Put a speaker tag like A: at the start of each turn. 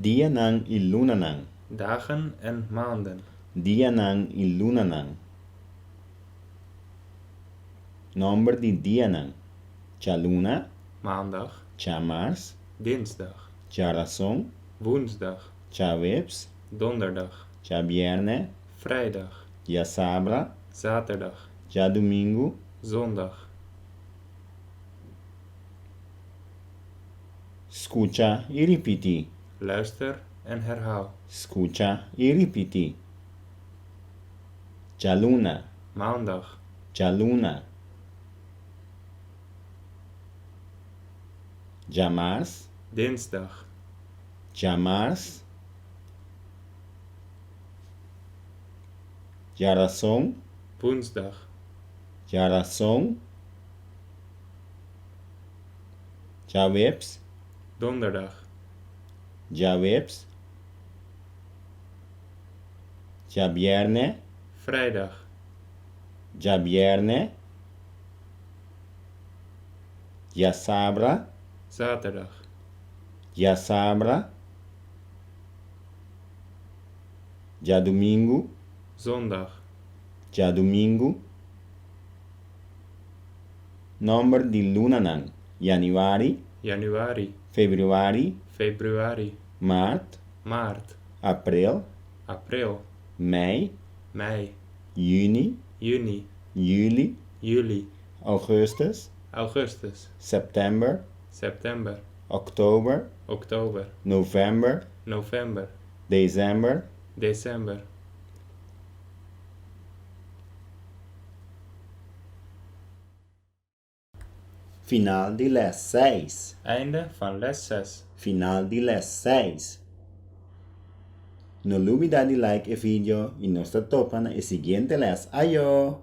A: Dianan i lunanan.
B: Dagen en maanden.
A: Dianan i lunanan. Nòmber di dianan. Djaluna.
B: Maandag.
A: Djamars.
B: Dinsdag.
A: Djarason.
B: Woensdag.
A: Djaweps.
B: Donderdag.
A: Djabièrnè.
B: Vrijdag.
A: Djasabra.
B: Zaterdag.
A: Djadumingu.
B: Zondag.
A: Skucha i ripití.
B: Luister en herhaal.
A: Skucha i ripití. Djaluna.
B: Maandag.
A: Djaluna. Djamars.
B: Dinsdag.
A: Djamars. Djarason.
B: Woensdag.
A: Djarason. Djaweps.
B: Donderdag.
A: Djaweps. Djabièrnè.
B: Vrijdag.
A: Djabièrnè. Djasabra.
B: Zaterdag.
A: Djasabra. Djadumingu.
B: Zondag.
A: Djadumingu. Nòmber di lunanan, yanüari.
B: Januari.
A: Februari.
B: Februari.
A: Mart.
B: Maart.
A: Aprel.
B: April.
A: Mei.
B: Mei.
A: Yüni.
B: Juni.
A: Yüli.
B: Juli.
A: Ougùstùs.
B: Augustus.
A: Sèptèmber.
B: September.
A: Òktober.
B: Oktober.
A: Novèmber.
B: November.
A: Desèmber.
B: December.
A: Final di lès seis.
B: Einde van les zes.
A: Final di lès seis. No lubida di like e video y nos ta topa na e siguiente lès. Ayo!